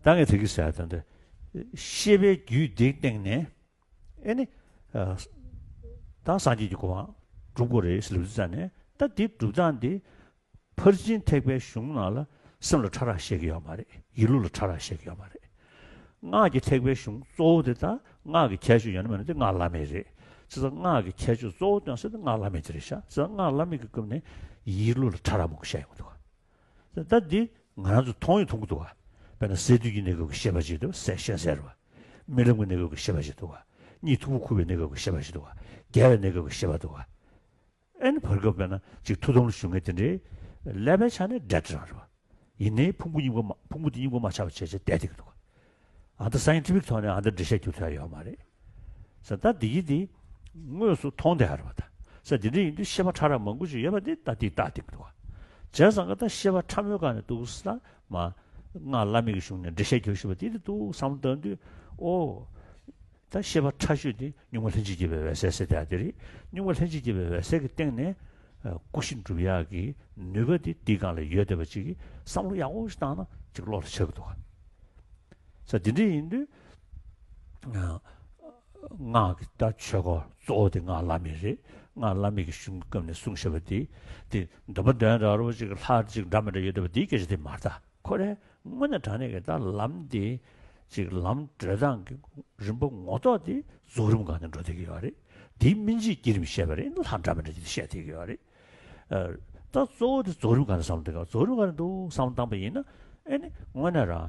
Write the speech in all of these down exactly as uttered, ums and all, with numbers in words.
ད་ངས་དེ་གི་ཟེར་ཡ་ད་འདི་ཤེས་པའི་རྒྱུད་འདིའི་སྟེང་ནས་ཨེ་ནི། ད་སངས་རྒྱས་ཀྱི་གོ་འཕང་སྒྲུབ་དགོས་རེད་ཟེར་ལབ་དུས་ཙ་ནས་ད་འདི་སྒྲུབ་སྟངས་འདི་ཕར་ཕྱིན་ཐེག་པའི་གཞུང་ནང་ལ་སེམས་ལ་ཕྲ་རགས་བཤད་ཀྱི་ཡོད་མ་རེད། ཡིད་བློ་ལ་ཕྲ་རགས་བཤད་ཀྱི་ཡོད་མ་རེད། སྔགས་ཀྱི་ཐེག་པའི་གཞུང་གཙོ་བོ་དེ་ད་སྔགས་ཀྱི་ཁྱད་ཆོས་ཡོད་ན་མེད་ན་དེ་སྔགས་བླ་མེད་རེད། བྱས་ཙང་སྔགས་ཀྱི་ཁྱད་ཆོས་གཙོ་བོ་སྟོན་ས་དེ་སྔགས་བླ་མེད་དེ་རེད་ཤག་བྱས་ཙང་སྔགས་བླ་མེད་ཀྱི་སྐབས་ནས་ཡིད་བློ་ལ་ཕྲ་རགས་མང་པོ་བཤད་ཡོང་གི་འདུག་ག་ད་འདི་ང་རང་ཚོ་མཐོང་ཡང་མཐོང་གི་འདུག་ག་དཔེར་ན་ཟས་དུས་ཀྱི་གནས་སྐབས་ཀྱི་ཤེས་པ་ཅིག་འདུག་ཟས་གཞན་ཟས་རེད་བ། རྨི་ལམ་གྱི་གནས་སྐབས་ཀྱི་ཤེས་པ་ཅིག་འདུག་ག་གཉིད་འཐུག་པོ་ཁུག་པའི་གནས་སྐབས་ཀྱི་ཤེས་པ་ཅིག་འདུག་ག་རྒྱལ་བའི་གནས་སྐབས་ཀྱི་ཤེས་པ་འདུག་ག་ཨེ་ནི་བར་སྐབས་དཔེར་ན་ཅིག་ཐུགས་དམ་ལ་བཞུགས་མཁན་དེ་འདྲའི་ཀླད་པའི་ཆ་ནས་འདྲ་འདྲ་རང་རེད་བ། ཡིན་ནའི་ཕུང་པོ་གཉིས་པོ་མ་ཕུང་པོ་དེ་གཉིས་པོ་མ་ཆགས་པ་བྱས་བྱས་བསྡད་བསྡད་ཀྱི་འདུག་ག་ཨ་ད་སའེན་ཊི་ཕིག་ཐོག་ནས་ཨ་ད་འགྲེལ་བཤད་རྒྱུ་ཐོག་ཡོད་མ་རེད། ཟེར་ད་འདི་ཡི་འདི་དངོས་སུ་མཐོང་བསྡད་ཡོད་རེད་བ་ད། ཟེར་འདི་འདྲ་ཡིན་དུས་ཤེས་པ་ཕྲ་རགས་མང་པོ་ཞིག་ཡོད་པ་འདི་ད་འདི་ལྟ་འདི་འདུག་བ། བྱས་ཙང་ག་ད་ཤེས་པ་ཕྲ་མོའི་སྒང་ནས་འདུག་ས་མ། སྔགས་བླ་མེད་ཀྱི་གཞུང་ནས་འགྲེལ་བཤད་རྒྱབ་བཞིན་པ་འདི་འདི་འདུག་བསམ་བློ་བཏང་དུས་ཨོ། ད་ཤེས་པ་ཕྲ་ཤོས་དེ་གཉུག་མ་ལྷན་ཅིག་སྐྱེས་པའི་འོད་གསལ་ཟེར་དེ་ཡ་དེ་རེད། གཉུག་མ་ལྷན་ཅིག་སྐྱེས་པའི་འོད་གསལ་གྱི་སྟེང་ནས་ཨ་སྐུ་བཞི་འགྲུབ་ཡག་གི་ནུས་པ་དེ་འདི་སྒང་ལ་ཡོད་བསྡད་པ་ཅིག་གིས་བསམ་བློ་ཡག་པོ་ཞིག་བཏང་ན་ཅིག་བློ་ལ་འཆར་གི་འདུག་ག་ས་དེ་འདྲ་ཡིན་དུས་ཨ་སྔགས་ཀྱི་ད་ཆོས་སྐོར་གཙོ་བོ་དེ་སྔགས་བླ་མེད་རེད། སྔགས་བླ་མེད་ཀྱི་གཞུང་གི་སྐབས་ནས་གསུངས་བཞག་པ་དེ་དེ་འདོན་པ་འདོན་འདྲ་བོ་ཅིག་ལྷ་ཅིག་འདྲ་མི་འདྲ་ཡོད་བསྡད་པ་དེའི་སྐད་ཆ་དེ་མ་རེད་ད། ཁོ་རེ་དངོས་གནས་དྲང་གནས་ཀྱི་ད་ལམ་དེ་ཅིག་ལམ་བགྲོད་སྟངས་ཀྱི་རིམ་པ་ངོ་ཐོག་དེ་རྫོགས་རིམ་སྒང་ནས་འགྲོ་བསྡད་ཀྱི་ཡོད་རེད། དེའི་སྨིན་བྱེད་བསྐྱེད་རིམ་བཤད་པ་རེད། ལྷ་འདྲ་མི་འདྲ་ཅིག་བཤད་བསྡད་ཀྱི་ཡོད་རེད། ཨ་ད་གཙོ་བོ་དེ་རྫོགས་རིམ་སྒང་ནས་བསམ་བློ་བཏང་ག་རྫོགས་རིམ་སྒང་ནས་འདུག་བསམ་བློ་བཏང་པ་ཡིན་ན་ཨེ་ནི་དངོས་གནས་རང་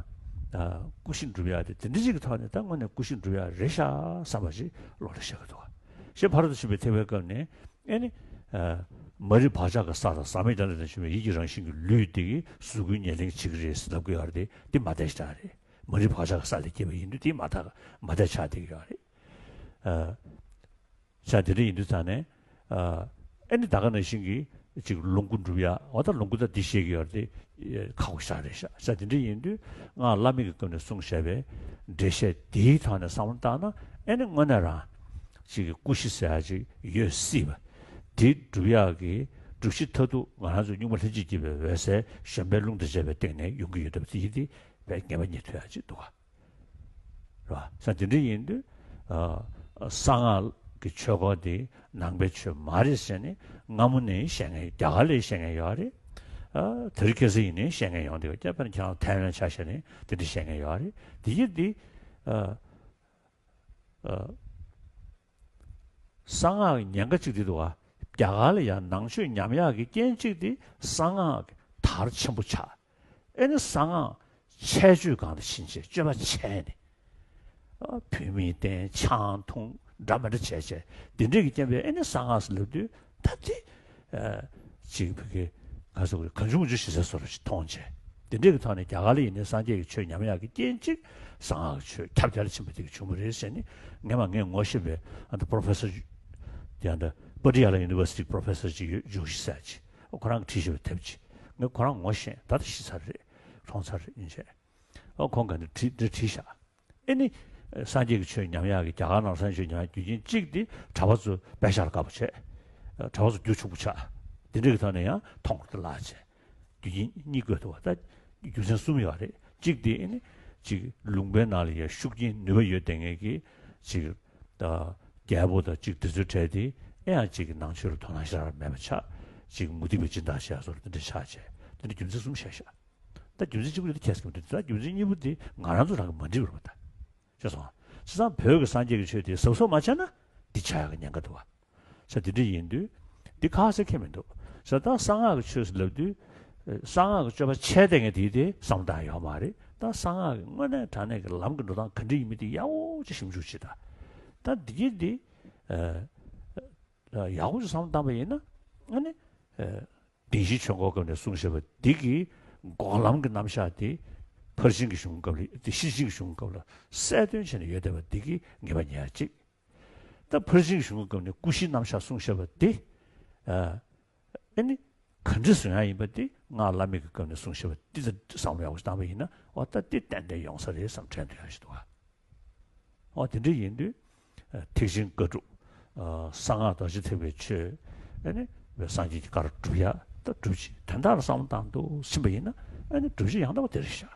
ཨ་སྐུ་བཞི་འགྲུབ་ཡག་དེ་དེ་འདྲ་ཅིག་གི་ཐོག་ནས་ད་དངོས་གནས་སྐུ་བཞི་འགྲུབ་ཡག་རེད་ཤག་བསམ་པ་ཞིག་བློ་ལ་ཤར་གི་འདུག་ག་ཞེས་ཕ་རོལ་ཏུ་ཕྱིན་པའི་ཐེག་པའི་སྐབས་ནས། ཨེ་ནི། ཨ་མ་རིག་བག་ཆགས་ཀྱི་ས་དང་ཟག་མེད་རྒྱ་ལ་དང་ཞུ་བའི་ཡིད་ཀྱི་རང་བཞིན་གྱི་ལུས་འདི་གིས་གཟུགས་སྐུའི་ཉེར་ལེན་བྱེད་ཀྱི་རེད་ཟེར་ལབ་ཀྱི་ཡོད་རེད་དེ་འདི་མ་བསྡད་ཤག་རེད། མ་རིག་བག་ཆགས་ཀྱི་ས་ལས་སྐྱེས་པ་ཡིན་དུས་འདི་མ་བསྡད་མ་བསྡད་ཆགས་བསྡད་ཀྱི་ཡོད་རེད། ཨ་ཆགས་དེ་འདྲ་ཡིན་དུས་ཙང་ནས་ཨ་ཨེ་ནི་ད་ག་ནང་བཞིན་གྱི་ཅིག་ལོངས་སྐུ་འགྲུབ་ཡག་འོ་ད་ལོངས་སྐུ་ད་འདི་བཤད་ཀྱི་ཡོད་རེད་དེ་ཁག་པོ་ཤག་རེད་ཤག་ས་དེ་འདྲ་ཡིན་དུས་སྔགས་བླ་མེད་ཀྱི་སྐབས་ནས་གསུངས་བཞག་པའི་འགྲེལ་བཤད་འདིའི་ཐོག་ནས་བསམ་བློ་བཏང་ན་ཨེ་ནི་དངོས་གནས་རང་ཅིག་གི་སྐུ་བཞི་ཟེར་ཡག་ཅིག་ཡོད་སྲིད་པ། དེ་སྒྲུབ་ཡག་གི་སྒྲུབ་གཞི་མཐར་ཐུག་ང་རང་ཚོ་གཉུག་མ་ལྷན་ཅིག་སྐྱེས་པའི་འོད་གསལ་གཞོམ་པའི་རླུང་དང་བཅས་པའི་སྟེང་ནས་ཡོང་གི་ཡོད་སྟབས་དེ་ཡིན་ཏེ་དཔེ་ངེས་པ་རྙེད་ཐུབ་ཡག་ཅིག་འདུག་ག་རེད་བ། ས་དེ་འདྲ་ཡིན་དུས་ཨ་གསང་སྔགས་ཀྱི་ཆོས་སྐོར་དེ་ནང་པའི་ཆོས་མ་རེད་ཟེར་ནས་སྔ་མོ་ནས་བཤད་མཁན་རྒྱ་གར་ལ་བཤད་མཁན་ཡོད་རེད། ཨ་དེ་རིང་ཁ་སང་ཡིན་ནའི་བཤད་མཁན་ཡོང་བསྡད་ཡོད། ཁྱེད་ཕན་ཁྱེད་རང་ཐའེ་ཝན་ཆ་བཞག་ནས་དེ་འདྲ་བཤད་མཁན་ཡོད་རེད། དེ་ཡིན་དུས་ཨ། ཨ། གསང་སྔགས་ཀྱི་ཉེན་ཁ་གཅིག་དེ་འདུག་ག་རྒྱ་གར་ལ་ཡང་ནང་ཆོས་ཉམས་ཡག་གི་རྐྱེན་གཅིག་དེ་གསང་སྔགས་ཀྱི་དར་ཆེན་པོ་ཆགས། ཨེ་ནི་གསང་སྔགས་ཆད་གཅོད་སྒང་དུ་ཕྱིན་བྱས་སྤྱོད་པ་ཆད་ནས། ཨ་བུད་མེད་བསྟེན་ཆང་འཐུང་འདྲ་མི་འདྲ་བྱས་བྱས་དེ་འདྲས་ཀྱི་རྐྱེན་པས་ཨེ་ནི་གསང་སྔགས་སུ་ལབ་དུས་ད་དེ། ཨ་ཅིག་བོད་ཀྱི་ང་ཚོ་གི་གང་བྱུང་མང་བྱུང་ཞེ་ས་བཟོ་འདྲ་ཞིག་མཐོང་བྱས། དེ་འདྲའི་གི་ཐོག་ནས་རྒྱ་གར་ལ་ཡིན་ནའི་སངས་རྒྱས་ཀྱི་ཆོས་ཉམས་ཡག་གི་རྐྱེན་གཅིག་གསང་སྔགས་ཀྱི་ཆོས་ཁྱབ་རྒྱ་ལ་ཕྱིན་པ་དེ་གི་བྱུང་བ་རེད་ཟེར་ནས་ངས་མ་ངས་ངོ་ཤེས་པའི་ཨ་ད་པོ་རོ་ཕེ་སར་དེ་ཨ་ད་པ་ཏི་ཡ་ལ་ཡུ་ནི་ཝར་སི་ཊི་པོ་རོ་ཕེ་སར་ཅིག་ཡོད་ཇོ་ཤི་ཟེར་ཅིག་ཨོ་ཁོ་རང་གིས་བྲིས་བཞག་པའི་དེབ་ཅིག་ངས་ཁོ་རང་ངོ་ཤེས་ད་ལྟ་ཤི་ཚར་རེད། གྲོངས་ཚར་རེད་ཡིན་བྱས། ཨོ་ཁོང་གིས་འདི་བྲིས་འདི་བྲིས་བཞག་ཨེ་ནི། སངས་རྒྱས་ཀྱི་ཆོས་ཉམས་ཡག་གི་རྒྱ་གར་ནང་སངས་རྒྱས་ཆོས་ཉམས་ཡག་རྒྱུ་རྐྱེན་གཅིག་དེ་གྲྭ་པ་ཚོ་དཔེ་ཆ་ལ་དགའ་པོ་བྱས། གྲྭ་པ་ཚོ་རྒྱུ་ཕྱུག་པོ་ཆགས། དེ་འདྲ་གི་ཐོག་ནས་ཡང་མཐོང་བར་བརླག་བྱས། རྒྱུ་རྐྱེན་གཉིས་བཀོད་འདུག་བ་ད། རྒྱུ་མཚན་གསུམ་ཡོད་རེད། གཅིག་དེ་ཨེ་ནི། གཅིག་ལུང་པའི་ནང་ལ་ཡང་ཤུགས་རྐྱེན་ནུས་པ་ཡོད་བསྡད་མཁན་གྱི་གཅིག་ད་རྒྱལ་པོ་དང་གཅིག་དེ་ཚོའི་གྲས་དེ་ཨེ་ཡང་གཅིག་གི་ནང་ཆོས་ལ་དོ་སྣང་ཞེ་དྲག་མེད་པ་ཆགས། གཅིག་མུ་སྟེགས་པའི་སྦྱིན་བདག་བྱས་སོགས་དེ་འདྲ་ཆགས་བྱས། དེ་འདྲ་རྒྱུ་མཚན་གསུམ་བཤད་ཤག་ད་རྒྱུ་མཚན་གཅིག་པུ་དེ་ཁྱད་མི་འདུག་ད་རྒྱུ་མཚན་གཉིས་པོ་དེ་ང་རང་ཚོ་རང་གི་མ་འགྲིག་པ་རེད་པ་ད། ཤེས་སོང་། བྱས་ཙང་བོད་ཀྱི་སངས་རྒྱས་ཀྱི་ཆོས་དེ་གཟབ་གཟབ་མ་བྱས་ན་འདི་ཆགས་ཡག་གི་ཉེན་ཁ་འདུག་བ། ས་དེ་འདྲ་ཡིན་དུས་འདི་ཁ་གསལ་ཁེལ་མི་འདུག་ས་ད་གསང་སྔགས་ཀྱི་ཆོས་སུ་ལབ་དུས་གསང་སྔགས་ཀྱི་སྤྱོད་པ་འཆལ་བསྡད་མཁན་དེ་དེ་བསམ་བཏང་ཡོད་མ་རེད། ད་གསང་སྔགས་ཀྱི་དངོས་གནས་དྲང་གནས་ཀྱི་ལམ་གྱི་འགྲོ་སྟངས་ག་འདྲ་ཡིན་མིན་དེ་ཡག་པོ་ཅིག་ཞིབ་འཇུག་བྱེད་ད། ད་འདི་གི་འདི་ཡག་པོ་ཅིག་བསམ་བཏང་པ་ཡིན་ན་ཨ་ནི། བདེན་བཞིའི་ཆོས་འཁོར་སྐབས་ནས་གསུངས་བཞག་པ་འདི་གི་འགོག་ལམ་གྱི་རྣམ་གཞག་དེ་ཕར་ཕྱིན་གྱི་གཞུང་སྐབས་ལ་དེ་ཕྱིར་ཕྱིན་གྱི་གཞུང་སྐབས་ལ་གསལ་སྟོན་བྱས་ནས་ཡོད་བསྡད་པ་འདི་གི་ངེས་པ་རྙེད་ཡག་གཅིག་ད་ཕར་ཕྱིན་གྱི་གཞུང་སྐབས་ནས་སྐུ་བཞིའི་རྣམ་གཞག་གསུངས་བཞག་པ་འདི་ཨ་ནི་ག་འདྲ་བཟོ་ཡག་ཡིན་པ་འདི་སྔགས་བླ་མེད་ཀྱི་སྐབས་ནས་གསུངས་བཞག་པ་འདི་ལ་བསམ་བློ་ཡག་པོ་ཞིག་བཏང་པ་ཡིན་ན་འོ་ད་འདི་ཏན་ཏན་ཡོང་ས་རེད་བསམ་དྲན་འདུག་ཡག་ཞིག་འདུག་ཨ། འོ་དེ་འདྲ་ཡིན་དུས། ཐེག་ཆེན་བཀའ་སྒྲུབ། གསང་སྔགས་རྡོ་རྗེ་ཐེག་པའི་ཆོས། ཨ་ནི། སངས་རྒྱས་ཀྱི་བཀའ་སྒྲུབ་ཡ། ད་སྒྲུབ་བྱེད་དོན་དག་ལ་བསམ་བློ་བཏང་འདུག་ཕྱིན་པ་ཡིན་ན། ཨ་ནི་སྒྲུབ་བྱེད་ཡང་དག་པ་དེ་རེད་ཤག